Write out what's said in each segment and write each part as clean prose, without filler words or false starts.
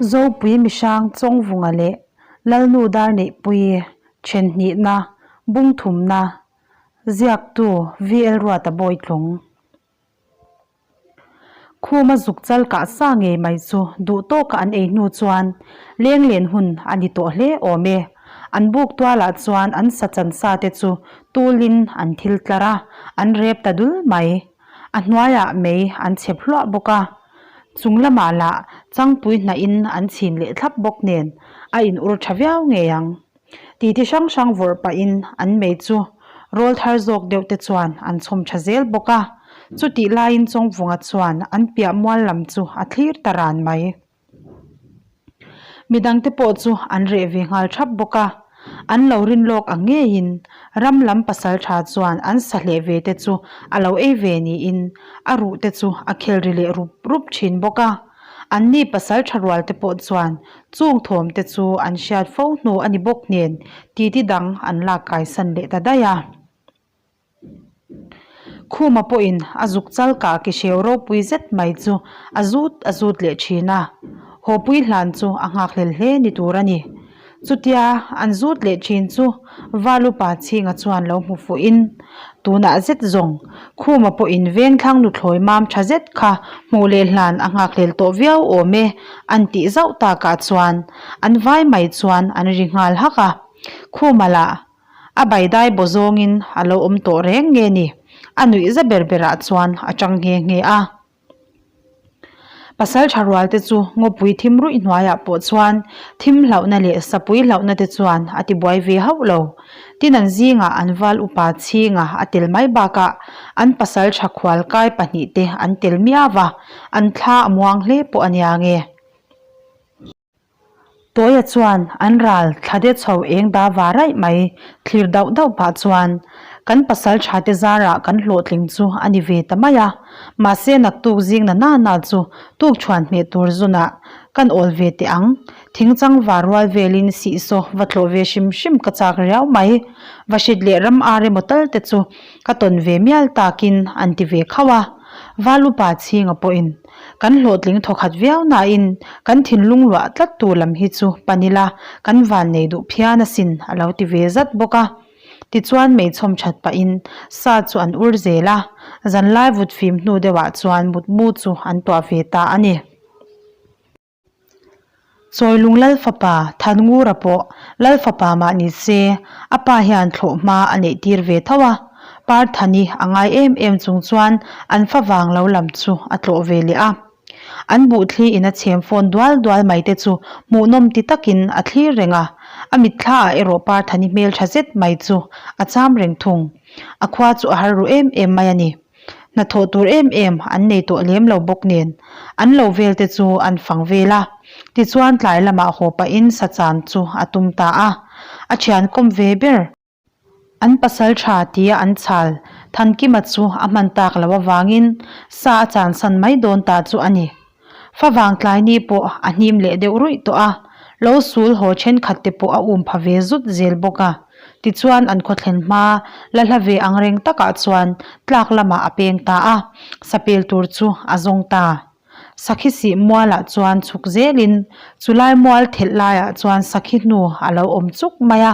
Zopui Mihrang Chawngvunga leh Lalnu Darneihpuii Thenhnihna Bungthumna Ziaktu VL Ruata Bawitlung Khuma zuk chal kah sa ngei mai chu duh tawka an ei hnu chuan leng len hun a ni tawh hle awm e. An buk tualah chuan an sa chan sa te chu tulin an thil tlar a, an rep ta dul mai. A hnuaiah mei an chhep hluah bawk a. Chung lamah lah changpui hnahin an chhin leh thlap bawk nen a in ur tha viau ngei ang. Titi hrang hrang vawrh pahin an mei chu rawl thar zawk deuh te chuan an chhawm tha zel bawk a, chutih laiin Chawngvunga chuan an piah mual lam chu a thlir ta ran mai. Midangte pawh chu an reh ve nghal thap bawk a, an lo rin lawk ang ngeiin ram lam pasal tha chuan an sa hleh ve te chu a lo ei ve niin a ruh te chu a khel ri leh rup rup thin bawk a. Anni pasal tha rual te pawh chuan chung thawm te chu an hriat fo hnu a ni bawk nen titi dang an lak kaisan leh ta daih a. Khuma pawhin a zuk chal kah ki hreu ropui zet mai chu a zut a zut leh thin a, hawpui hlan chu a nghakhlel hle ni tur a ni. Chutia an zut leh thin chu Valupa chhinga chuan lo hmu fuhin, Tunah zet zawng, Khuma pawhin vengthlang nuthlawi mam tha zet kha hmuh leh hlan a nghakhlel tawh viau awm e an tih zauh takah chuan an vai mai chuan an ri nghal hak a. Khuma lah A baidai baw zawngin a lo awm tawh reng nge ni? A nuih za ber berah chuan a tang nghe nghe a. Pasal tha rual te chu ngawpui thim ruih hnuaiah pawh chuan thim hlauhna leh sapui hlauhna te chuan a ti buai ve hauh lo. Tin an zingah an val upa chhinga a tel mai bakah an pasal tha khual kai pahnihte an tel miau va, an thla a muang hle pawh a nia nge. Tawia chuan an ral thla de chho eng da va raih mai thlir dauh dauh pah chuan kan pasal tha te zarah kan hlawhtling chu a ni ve ta mai a, mahse naktuk zing na na na chu tuk chhuan hmeh tur zunah kan awl ve teh ang, thingchang va rual velin sihsaw va tlawh ve hrim hrim ka chak riau mai, vahrit leh ram ar emaw tal te chu ka tawn ve mial takin an ti ve khauh a, Val upa chhinga pawhin Kan hlawhtling thawkhat viau nain kan thinlung luah tlat tur lam hi chu pan ila kan van nei duh phian asin a lo ti ve zat bawk a. Tichuan meichhawm that pahin sa chu an ur zel a, zanlai vut fim hnu deuhah chuan mutmu chu an tuah ve ta a ni. Chawilung Lalfapa Thanngura pawh Lalfapa mah ni se, a pa hian thlawh hma a neih tir ve tho a. Parthani a ngai em em chung chuan an fa vang lo lam chu a tlawh ve leh a. An buhthli in a chhem fawn dual dual mai te chu hmuhnawm ti takin a thlir reng a. A mitthla ah erawh Parthani hmel tha zet mai chu a cham reng thung. A khua chu a har ru em em mai a ni. Hnathawh tur em em an nei tawh lem lo bawk nen an lo vel te chu an fang vel a, tichuan tlai lamah haw pahin sachan chu a tum ta a, a thian kawm ve ber. An pasal tha tia an chhal Thankima chu a hman tak loh avangin sa a chansan mai dawn ta chu a ni. Favang tlai ni pawh a hnim leh deuh ruih tawh a, lo sul haw thenkhat te pawh a um pha ve zut zel bawk a. Tichuan an khawthlen hma la hla ve ang reng takah chuan tlak lamah a peng ta a, sapel tur chu a zawng ta. Sakhi sih mualah chuan chhuk zelin chulai mual thelh laiah chuan sakhi hnu a lo awm chuk mai a.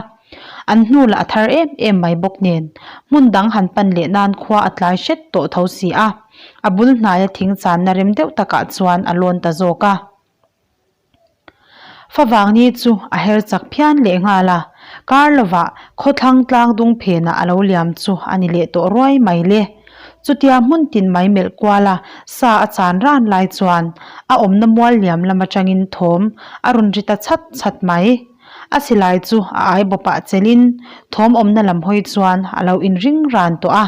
An hnu lah a thar em em mai bawk nen, hmun dang han pan leh nan khua a tlai hret tawh tho si a, a bul hnaia thing channa rem deuh takah chuan a lawn ta zawk a. Favang ni chu a her chak phian leh nghal a, kar lovah khawthlang tlang dung phenah a lo liam chu a ni leh tawh ruai mai le. Chutia hmun tin mai melh kuala sa a chan ran lai chuan a awmna mual liam lam atangin thawm a rawn ri ta chhat chhat mai. A silai chu a ai bawpah chelin thawm awmna lam hawi chuan a lo inring ran tawh a.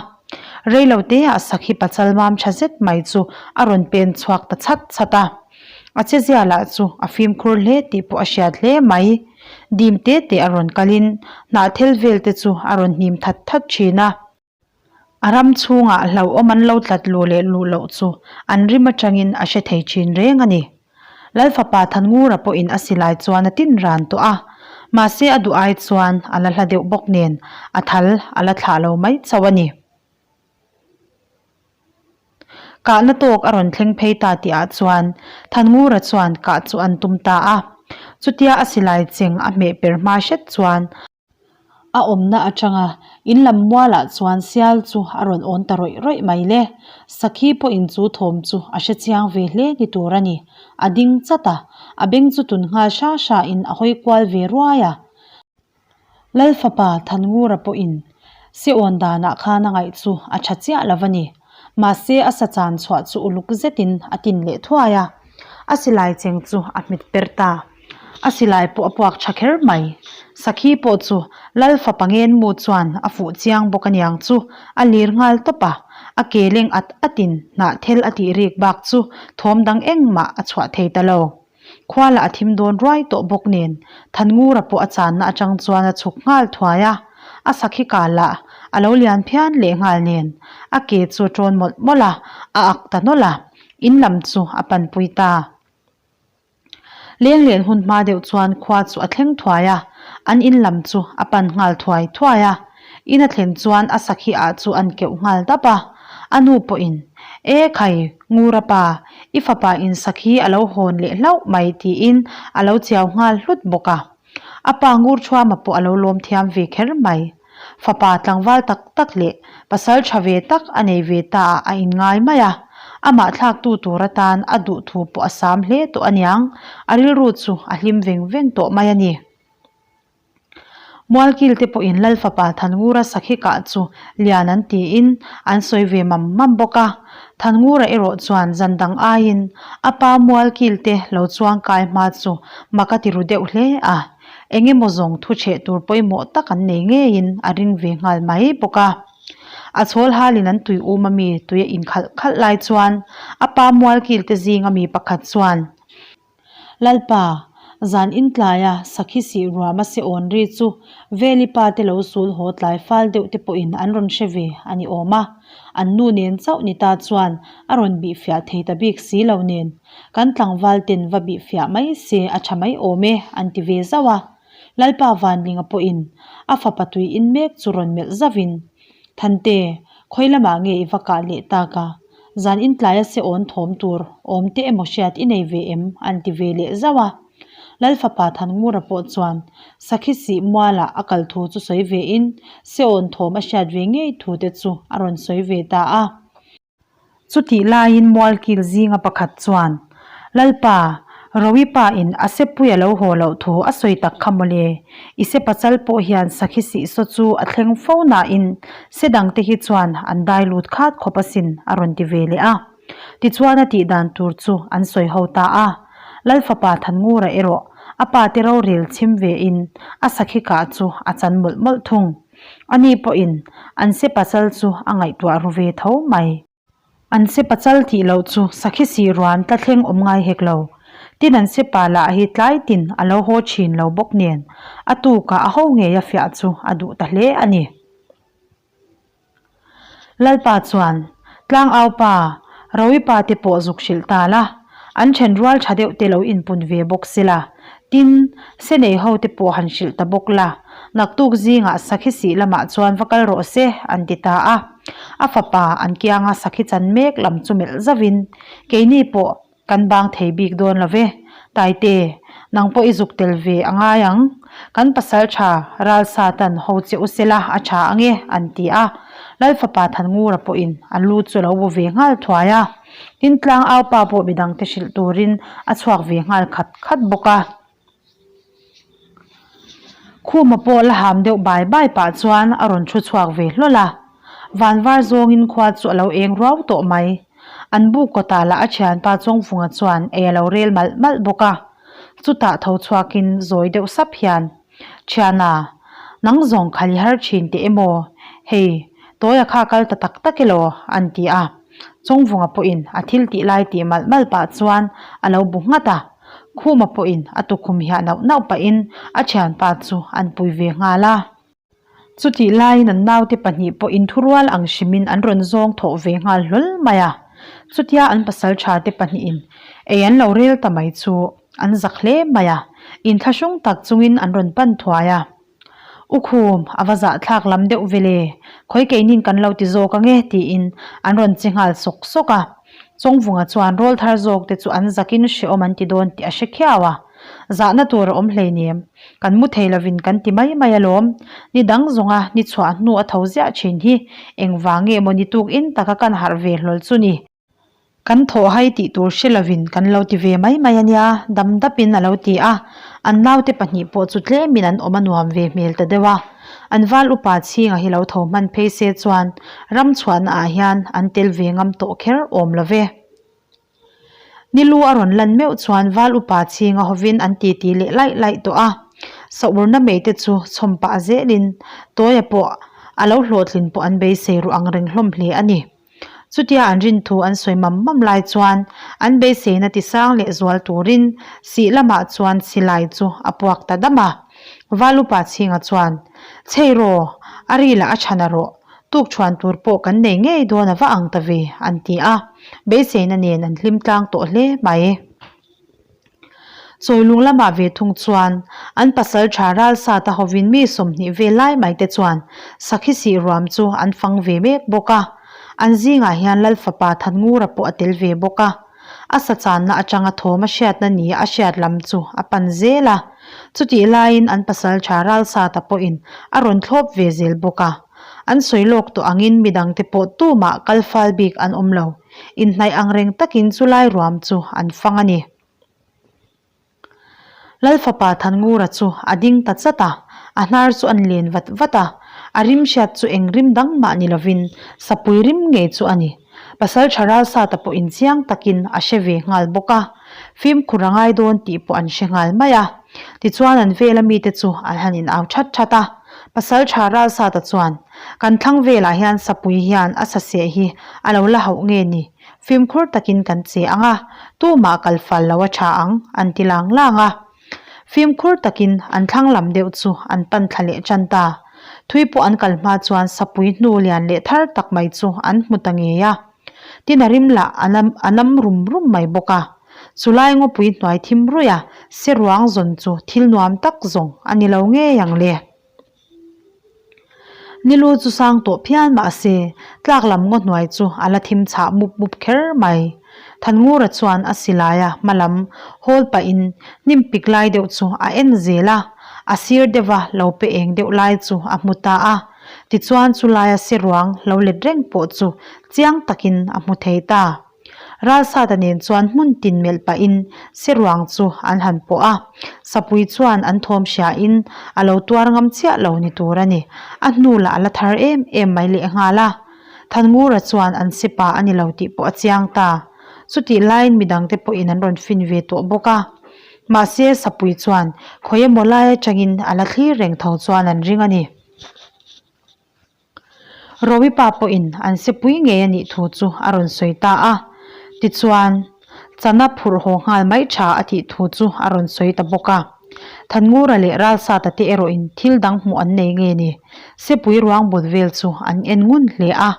Reilo teah sakhi pachal mam tha zet mai chu a rawn pen chhuak ta chhat chhat a. A chezia lah chu a fimkhur hle tih pawh a hriat hle mai. Dim te te a rawn kalin hnahthel vel te chu a rawn hnim that that thin a. A ram chhungah hlauhawm an lo tlat luh leh luh loh chu an rim atangin a hre thei thin reng a ni. Lalfapa Thanngura pawhin a silai chuan a tin ran tawh a, mahse a duh ai chuan a la hla deuh bawk nen a thal a la thlah lo mai chauh a ni. Kahna tawk a rawn thleng phei ta tihah chuan Thanngura chuan kah chu an tum ta a. Chutia a silai cheng a hmeh per hma hret chuan a awmna atanga in lam mualah chuan sial chu a rawn awn ta rawih rawih mai le. Sakhi pawhin chu thawm chu a hre chiang ve hle ni tur a ni. A ding chat a, a beng chu tun nghal hra hra in a hawi kual ve ruai a. Lal fapa Thanngura pawhin se awn danah khan a ngaih chu a tha chiah lo a ni. Mahse a sa chan chhuah chu uluk zetin a tin leh thuai a, a silai cheng chu a hmet per ta. A silai pawh a puak tha kher mai. Sakhi pawh chu Lal fapa ngenmu chuan a fuh chiang bawk aniang chu a lir nghal tawp a, a ke leng at atin hnahthel a tih rik bak chu thawm dang engmah a chhuah thei ta lo. Khua lah a thim dawn ruai tawh bawk nen Thanngura pawh a channa atang chuan a chhuk nghal thuai a, a sakhi kal lah a lo lian phian leh nghal nen a ke chu a tawn mawlh mawlh a, a ak ta nawlh a, in lam chu a panpui ta. Leng len hun hma deuh chuan khua chu a thleng thuai a, an in lam chu a pan nghal thuai thuai a. In a thlen chuan a sakhi ah chu an keuh nghal dap a. A nu pawhin, E khai, Ngura pa, i fapa in sakhi a lo hawn leh hlauh mai tiin a lo chiau nghal hlut bawk a. A pa Ngurthuama pawh a lo lawm thiam ve kher mai. Fapa tlangval tak tak leh pasal tha ve tak a nei ve ta ah a inngai mai a, amah thlaktu tur atan a duh thu pawh a sam hle tawh aniang, a rilru chu a hlim veng veng tawh mai a ni. Mualkil te pawhin Lal fapa Thanngura sakhi kah chu lian an tiin an sawi ve mam mam bawk a, Thanngura erawh chuan zan dang aiin a pa Mualkil te lo chuang kai hma chu mak a ti ru deuh hle a. Eng emaw zawng thu chheh tur pawimawh tak an nei ngeiin a ring ve nghal mai bawk a. A chhawl halin an tui um a mi tui a inkhalh khalh lai chuan a pa mualkil te zing a mi pakhat chuan, Lalpa, zan in tlaia sakhi sih ruam a se awn ri chu Veli pa te lo sul haw tlai fal deuh te pawhin an rawn hre ve a ni awm a. An nu nen chauh ni ta chuan a rawn bihfiah thei ta bik si lo nen. Kan tlangval ten va bih fiah mai se a tha mai awm e an ti ve zauh a. Lalpa Vanlinga pawhin a fapa tui in mek chu rawn melh zauhin, Thante, khawi lamah nge i va kah leh tak a? Zan in tlaia se awn thawm tur awm te emaw hriat i nei ve em? an ti ve leh zauh a. Lal fapa Thanngura pawh chuan Sakhi sih mualah a kal thu chu sawi ve in se awn thawm a hriat ve ngei thu te chu a rawn sawi ve ta a. Chutih laiin Mualkil zinga pakhat chuan, Lalpa, Rowi pa in a sepui a lo haw loh thu a sawi tak kha mawle. I se pachal pawh hian sakhi sihsaw chu a thleng fo nain se dangte hi chuan an dai lut khat khawp asin a rawn ti ve leh a. Tichuan a tih dan tur chu an sawi ho ta a. Lal fapa Thanngura erawh a pa te rorel chhim vein a sakhi kah chu a chan mawlh mawlh thung. Ani pawhin an se pachal chu a ngaihtuah ru ve tho mai. An se pachal tih loh chu sakhi sih ruan tla thleng awm ngai hek lo. Tin an se pa lah hi tlai tin a lo haw thin lo bawk nen a tukah a ho ngei a fiah chu a duh ta hle a ni. Lalpa chuan, Tlangau pa, Rowi pa te pawh zuk hrilh ta la, an then rual tha deuh te lo inpun ve bawk se la, tin, Senei ho te pawh han hrilh ta bawk la, naktuk zingah sakhi sih lamah chuan va kal rawh se, an ti ta a. A fapa an kianga sakhi chan mek lam chu melh zauhin, Keini pawh Kan bang thei bik dawn lo ve. Taite, nang pawh i zuk tel ve a ngai ang. Kan pasal tha Ralsa tan ho che u sela a tha ange, an ti a. Lal fapa Thanngura pawhin a lu chu a lo bu ve nghal thuai a. Tin tlang aupa pawh midangte hrilh turin a chhuak ve nghal khat khat bawk a. Khuma pawh la ham deuh bai bai pah chuan a rawn thu chhuak ve hlawl a. Van var zawngin khua chu a lo eng ruau tawh mai. An buk kawtah lah a thianpa Chawngvunga chuan ei a lo rel malh malh bawk a. Chutah tho chhuakin zawi deuh sap hian, Thiana, nang zawng khal i har thin teh emaw? Hei, Tawia kha kal ta tak tak elaw? an ti a. Chawngvunga pawhin a thil tih lai tih malh malh pah chuan a lo bu nghat a. Khuma pawhin a tukhum hiah nauh nauh pahin a thianpa chu an pui ve nghal a. Chutih laiin an naute pahnih pawhin thurual ang hrimin an rawn zawng thawh ve nghal hlawl mai a. Chutia an pasal tha te pahnihin ei an lo rel ta mai chu an zak hle mai a, inthlahrung tak chungin an rawn pan thuai a. U Khum, a va zahthlak lam deuh ve le, khawi keinin kan lo ti zawk ange tiin an rawn che nghal sawk sawk a. Chawngvunga chuan rawlthar zawk te chu an zakin hrehawm an ti dawn tih a hre khiau a. Zahna tur a awm hleinem. Kan mu thei lovin kan ti mai mai alawm. Ni dang zawnga ni chhuah hnu a tho ziah thin hi engvang nge maw ni tuk in taka kan harh ve hlawl chu ni. Kan thawh hai tih tur hre lovin kan lo ti ve mai mai a nia, dam dapin a lo ti a. An naute pahnih pawh chu tlemin an awm a nuam ve hmel ta deuh a. An val upa chhinga hi lo tho hman phei se chuan ram chhuahna ah hian an tel ve ngam tawh kher awm lo ve. Ni lu a rawn lan meuh chuan val upa chhinga hovin an titi leh laih laih tawh a. Saurna mei te chu chhawm pah zelin Tawia pawh a lo hlawhtlin pawh an beisei ruh ang reng hlawm hle a ni. Chutia an rin thu an sawi mam mam lai chuan an beiseina tisang leh zual turin sih lamah chuan silai chu a puak ta dam a. Valupa chhinga chuan, Chhei raw, a ri lah a chhan a rawh, tuk chhuan tur pawh kan nei ngei dawn a va ang ta ve, an ti a. Beiseina nen an hlim tlang tawh hle mai. Chawilung lamah ve thung chuan an pasal tha ralsa ta hovin mi 20 vel lai mai te chuan sakhi sih ruam chu an fang ve mek bawk a. An zingah hian Lal fapa Thanngura pawh a tel ve bawk a. A sa channa atanga thawm a hriatna ni a hriat lam chu a pan zel a. Chutih laiin an pasal tha ralsa ta pawhin a rawn thlawp ve zel bawk a. An sawi lawk tawh angin midangte pawh tumah kal fal bik an awm lo. Inhnaih ang reng takin chulai ruam chu an fang a ni. Lal fapa Thanngura chu a ding ta chat a, a hnar chu an len vat vat a, a rim hriat chu eng rim dang mah ni lovin sapui rim ngei chu a ni. Pasal tha Ralsata pawh inchiang takin a hre ve nghal bawk a, fimkhur a ngai dawn tih pawh an hre nghal mai a. Tichuan an vela mite chu an han in au that that a, Pasal tha Ralsata chuan, Kan thlang velah hian sapui hian a saseh hi a lo la hauh nge ni? Fimkhur takin kan che ang a, tumah kal fal lo a tha ang, an ti lang lang a. Fimkhur takin an thlang lam deuh chu an pan thla leh tan ta. Thui pawh an kal hma chuan sapui hnu lian leh thar tak mai chu an hmu ta ngei a. Tin a rim lah a nam rum rum mai bawk a. Chulai ngawpui hnuai thim ruih a, se ruang zawn chu thil nuam tak zawng a ni lo ngei ang le. Nilu chu sang tawh phian mah se, tlak lam ngaw hnuai chu a la thim chhah mup mup kher mai. Thanngura chuan a silai a hma lam hawl pahin hnim pik lai deuh chu a en zel a, a sir deuha lo pe eng deuh lai chu a hmu ta a. Tichuan chulaia se ruang lo let reng pawh chu chiang takin a hmu thei ta. Ralsata nen chuan hmun tin melh pahin se ruang chu an han pawh a, sapui chuan an thawm hriain a lo tuar ngam chiah lo ni tur a ni. A hnu lah a la thar em em mai lehnghal a, Thanngura chuan an sepa a ni lo tih pawh a chiang ta. Chutih laiin midangte pawhin an rawn fin ve tawh bawk a. Mahse sapui chuan khawi emaw lai atangin a la thlir reng tho chuan an ring a ni. Rowi pa pawhin an sepui ngei a nih thu chu a rawn sawi ta a, tichuan chana phurh haw nghal mai tha a tih thu chu a rawn sawi ta bawk a. Thanngura leh Ralsata te erawhin thil dang hmuh an nei nge ni, sepui ruang bul vel chu an en ngun hle a.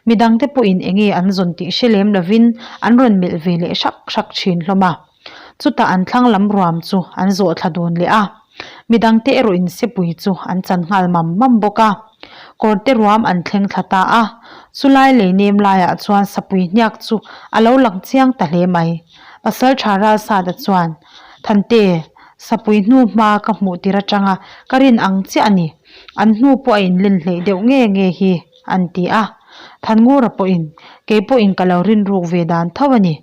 Midangte pawhin enge an zawn tih hre lem lovin an rawn melh ve leh hrak hrak thin hlawm a. Chutah an thlang lam ruam chu an zawh thla dun leh a, midangte erawh in sepui chu an chan nghal mam mam bawk a. Kawrte ruam an thleng thla ta a, chulai lei nem laiah chuan sapui hniak chu a lo lang chiang ta hle mai. Pasal tha Ralsada chuan, Thante, sapui hnu hma ka hmuh tir atanga ka rin ang chiah a ni. An hnu pawh a inlen hleih deuh nge nge hi, an ti a. Thanngura pawhin, Kei pawhin ka lo rin ruk ve dan tho a ni.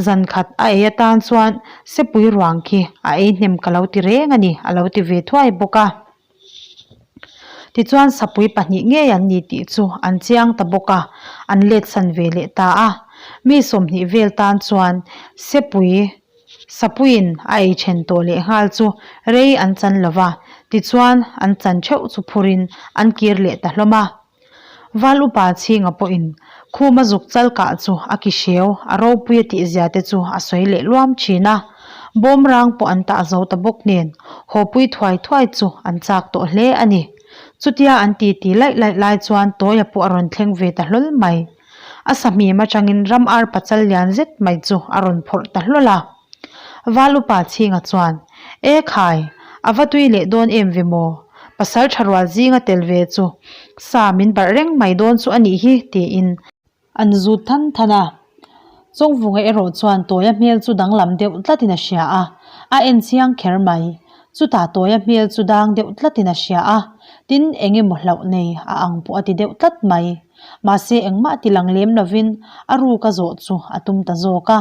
Zan khat a ei atan chuan sepui ruang khi a ei hnem ka lo ti reng a ni, a lo ti ve thuai bawk a. Tichuan sapui pahnih ngei an ni tih chu an chiang ta bawk a, an let san ve leh ta a. Mi 20 vel tan chuan sepui Sapuiin a ei then tawh leh nghal chu rei an chan lo va, tichuan an chan theuh chu phurin an kir leh ta hlawm a. Val upa chhinga pawhin khuma zuk chal kah chu a ki hreu, a ropui a tih zia te chu a sawi leh luam thin a. Bawmrang pawh an tah zo ta bawk nen hawpui thuai thuai chu an chak tawh hle a ni. Chutia an titi laih laih lai chuan Tawia pawh a rawn thleng ve ta hlawl mai. A sahmim atangin ram ar pachal lian zet mai chu a rawn phawrh ta hlawl a. Val upa chhinga chuan, E khai, a va tui leh dawn em ve maw? Pasal tha rual zinga tel ve chu sa min barh reng mai dawn chu a nih hi, tiin. An zut than than a. Chawngvunga erawh chuan Tawia hmel chu danglam deuh tlatin a hria a, a en chiang kher mai. Chutah Tawia hmel chu dang deuh tlatin a hria a, tin eng emaw hlauh nei a ang pawh a ti deuh tlat mai. Mahse engmah ti lang lem lovin a ruk a zawh chu a tum ta zawk a.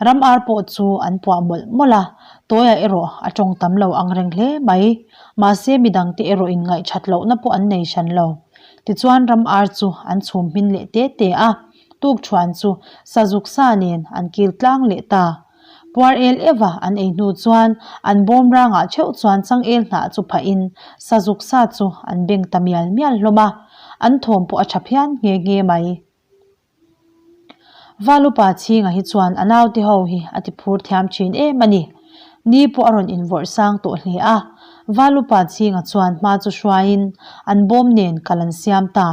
Ram ar pawh chu an puah mawlh mawlh a, Tawia erawh a tawng tam lo ang reng hle mai. Mahse midangte erawh in ngaihthat lohna pawh an nei hran lo. Tichuan ram ar chu an chhum hmin leh te te a, Tukṭhuan chu sazuk sa nen an kil tlang leh ta. Puar el eva an ei hnu chuan an bawm rangah theuh chuan changel hnah chu phahin sazuk sa chu an beng ta mial mial hlawm a, an thawm pawh a ṭha phian nghe nghe mai. Valupa chhinga hi chuan a naute ho hi a ti phur thiam ṭhin em a ni. Ni pawh a rawn invawrh sang tawh hle a, Valupa chhinga chuan hma chu hruaiin an bawm nen kal an siam ta.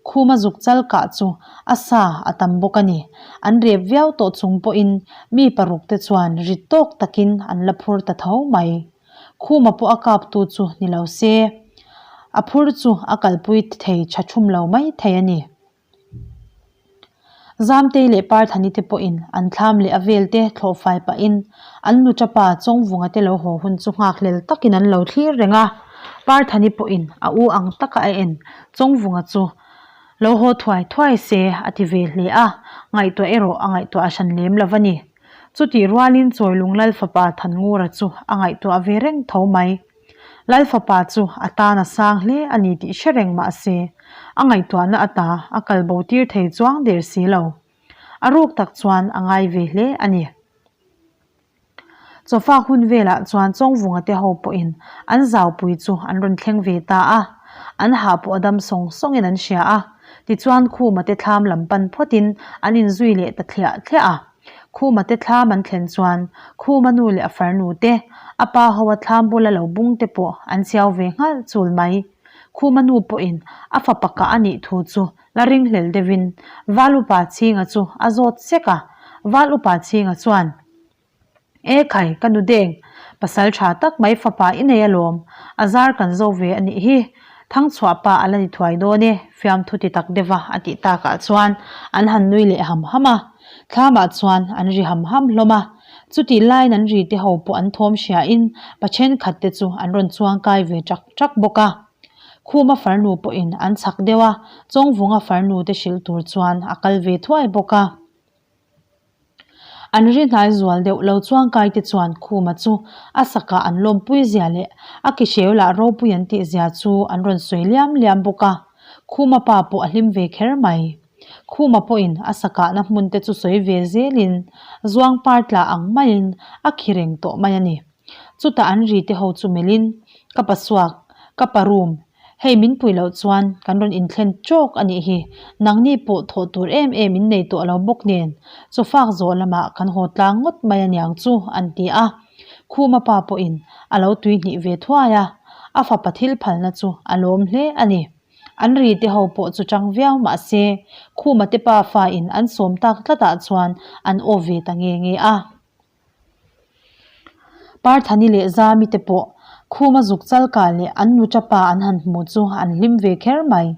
Khuma zuk chal kah chu a sa a tam bawk a ni. An rep viau tawh chung pawhin mi paruk te chuan rit tawk takin an la phur ta tho mai. Khuma pawh a kaptu chu ni lo se, a phur chu a kalpui thei tha thum lo mai thei a ni. Zamtei leh Parthani te pawhin an thlam leh a vel te thlawh fai pahin an nuṭa pa Chawngvunga te lo haw hun chu nghakhlel takin an lo thlir reng a. Parthani pawhin a u ang taka a en Chawngvunga chu lo haw thuai thuai se a ti ve hle a, ngaihtuah erawh a ngaihtuah a hran lem lo va ni. Chutih rualin Chawilung Lal fapa Thanngura chu a ngaihtuah ve reng tho mai. Lal fapa chu a tan a sang hle a ni tih hre reng mah se, a ngaihtuahna ata a kal bo tir thei chuang der si lo. A ruk tak chuan a ngai ve hle a ni. Chawfak hun velah chuan Chawngvunga te ho pawhin an zaupui chu an rawn thleng ve ta a, an hah pawh a dam sawng sawngin an hria a, tichuan Khuma te thlam lam pan phawtin an inzui leh ta thliah thliah a. Khuma te thlam an thlen chuan Khuma nu leh a farnu te, a pa ho a thlam bula lo bung te pawh an chiau ve nghal chul mai. Khuma nu pawhin a fapa kah a nih thu chu la ringhlel deuhin Val Upa Chhinga chu a zawt sek a, Val Upa Chhinga chuan, E khai, ka nu deng, pasal tha tak mai fapa i nei alawm, a zar kan zo ve a nih hi, Thangchhuah pa a la ni thuai dawn e, fiamthu ti tak deuha a tih takah chuan an han nui leh ham ham a, thlamah chuan an ri ham ham hlawm a, chutih laiin an ri te ho pawh an thawm hriain pa thenkhat te chu an rawn chuang kai ve ṭak ṭak bawk a. Khuma farnu pawhin an chhak deuh a, Chawngvunga farnu te hrilh tur chuan a kal ve thuai bawk a. An ri hnai zual deuh lo chuangkai te chuan Khuma chu a sakah an lawmpui zia leh a ki hreu lah ropui an tih zia chu an rawn sawi liam liam bawk a. Khuma pa pawh a hlim ve kher mai. Khuma pawhin a sakahna hmun te chu sawi ve zelin zuang par tla ang maiin a khi reng tawh mai a ni. Chutah an ri te ho chu melhin, Ka pa suak, ka pa room, Hei min pui loh chuan kan rawn inthlen tawk a nih hi, nangni pawh thawh tur em em in nei tawh lo bawk nen, chawfak zawh lamah kan haw tlang ngawt mai a niang chu an ti a. Khuma pa pawhin a lo tuihnih ve thuai a, a fapa thil phalna chu a lawm hle a ni. An ri te ho pawh chu chang viau mah se, Khuma te pa fa in an sawm tak tlatah chuan an aw ve ta nge nge a. Parthani leh Zami te pawh Khuma zuk chalka leh an nuṭa pa an han hmu chu an hlim ve kher mai.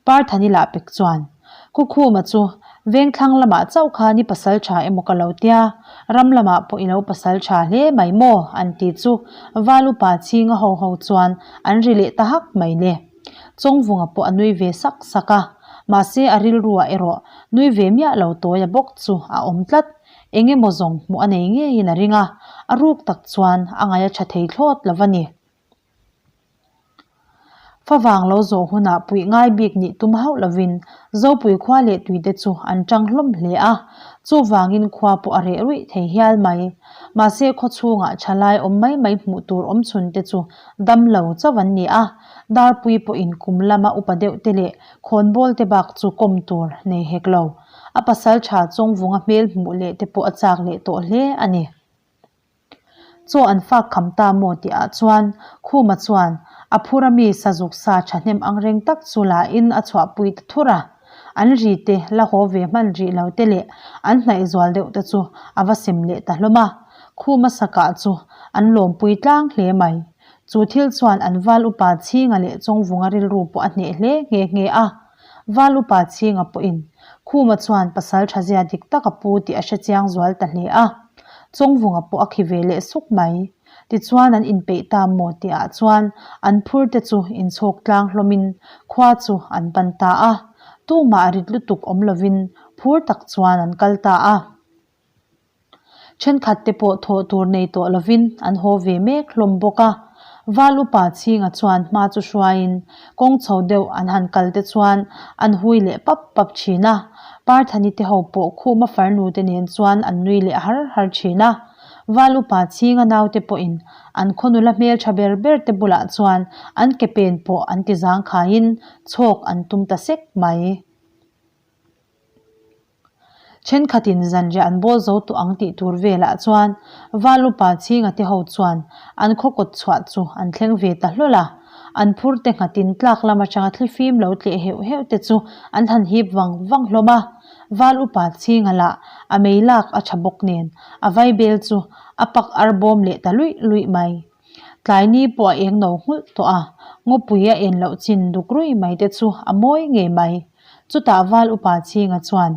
Parthani lah pek chuan, Ku Khuma chu vengthlang lamah chauh khan i pasal tha emaw ka lo tia, ram lamah pawh i lo pasal tha hle mai maw? an ti chu Val upa chhinga ho ho chuan an ri leh ta hak mai le. Chawngvunga pawh a nui ve sak sak a, mahse a rilruah erawh nui ve miah lo tawia bawk chu a awm tlat. Eng emaw zawng hmuh a nei ngeiin a ring a, a ruk tak chuan a ngaih a tha thei thlawt lo va ni. Favang lo zawh hunah puih ngai bik nih tum hauh lovin Zopui khua leh tuite chu an tang hlawm hle a, chuvangin khua pawh a reh ruih thei hial mai. Mahse khaw chhungah thalai awm mai mai hmuh tur awm chhun te chu dam lo chauh an ni a, Darpui pawhin kum lama upa deuh te leh khawnbawl te bak chu kawm tur nei hek lo. A pasal tha Chawngvunga hmel hmuh leh te pawh a chak leh tawh hle a ni. Chaw an fak kham ta maw tih ah chuan Khuma chuan a phur a mi sazuk sa thahnem angreng tak chu la in a chhuahpui ta thur a. An ri te la haw ve hman rih lo te leh an hnaih zual deuh te chu a va sem leh ta hlawm a. Khuma sakah chu an lawmpui tlang hle mai. Chu thil chuan an val upa Chhinga leh Chawngvunga rilru pawh a hneh hle nghe nghe a. Val upa Chhinga pawhin. Khuma chuan pasal tha zia dik tak a pu tih a hre chiang zual ta hle a. Chawngvunga pawh a khi ve leh suk mai. Tichuan an inpeih ta maw tihah chuan an phur te chu inchhawk tlang hlawmin khua chu an pan ta a. Tumah rit lutuk awm lovin phur tak chuan an kal ta a. Thenkhat te pawh thawh tur nei tawh lovin an haw ve mek hlawm bawk a. Val upa chhinga chuan hma chu hruaiin kawng chho deuh an han kal te chuan an hui leh pap pap thin a. Parthani te ho pawh khuma farnu te nen chuan an nui leh har har thin a. Val upa chhinga naute pawhin an khaw nula hmeltha ber ber te bulah chuan an ke pen pawh an ti zangkhaiin chhawk an tum ta sek mai. Thenkhatin zanriah an bawl zo tawh ang tih tur velah chuan Val upa Chhinga te ho chuan an khaw kawt chhuah chu an thleng ve ta hlawl a. An phur te nghatin tlak lam atanga thlifim lo tleh heuh heuh te chu an han hip vang vang hlawm a. Val upa Chhinga lah a mei lak a tha bawk nen a vaibel chu a pak ar bawm leh ta luih luih mai. Tlai ni pawh a eng no nghulh tawh a, ngawpui a en loh chin duk ruih mai te chu a mawi ngei mai. Chutah Val upa Chhinga chuan,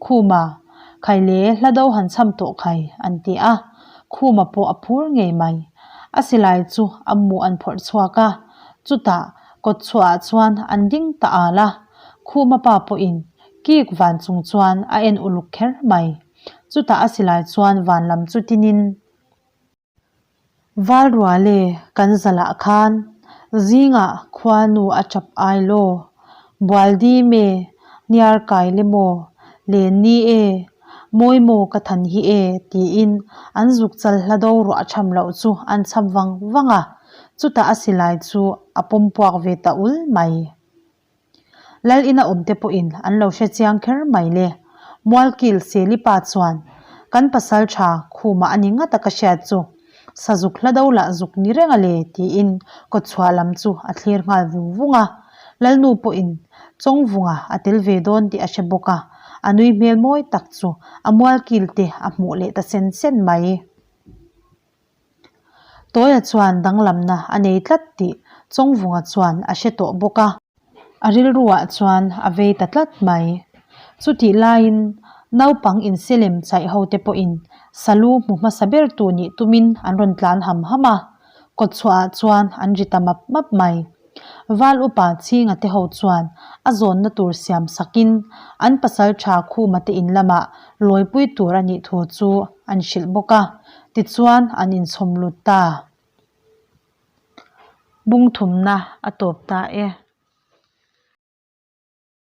Khuma, khai le hla do han chham tawh khai, an ti a. Khuma pawh a phur ngei mai. A silai chu a mu an phawrh chhuak a, chutah kawtchhuahah chuan an ding ta al a. Khuma pa pawhin kik van chung chuan a en uluk kher mai. Chutah a silai chuan van lam chu tinin. Valruale kan zalah khan zingah khuanu a tap ai law, Bualdim e, Niar kai le maw, Len ni e, Mawi maw ka than hi e tiin an zuk chal hla do ruah tham loh chu an chham vang vang a, chutah a silai chu a pawm puak ve ta ul mai. Lal ina awmte pawhin an lo hre chiang kher mai le. Mualkil Selipa chuan, Kan pasal tha khumah a ni ngat a ka hriat chu. Sazuk hla do lah zuk ni reng a le tiin kawtchhuah lam chu a thlir nghal vung vung a. Lalnu pawhin Chawngvunga a tel ve dawn tih a hre bawk a, a nui hmel mawi tak chu a mualkil te a hmuh leh ta sen sen mai. Tawia chuan danglamna a nei tlat tih Chawngvunga chuan a hre tawh bawk a. A rilruah chuan a vei ta tlat mai. Chutih laiin naupang inselem chaih ho te pawhin salu hmu hmasa ber tu nih tumin an rawn tlan ham ham a, kawtchhuahah chuan an ri ta map map mai. Val upa Chhinga te ho chuan a zawnna tur siam sakin an pasal tha Khuma te in lamah lawipui tur a nih thu chu an hrilh bawk a, tichuan an inchhawm lut ta. Bungthumna a tawp ta e.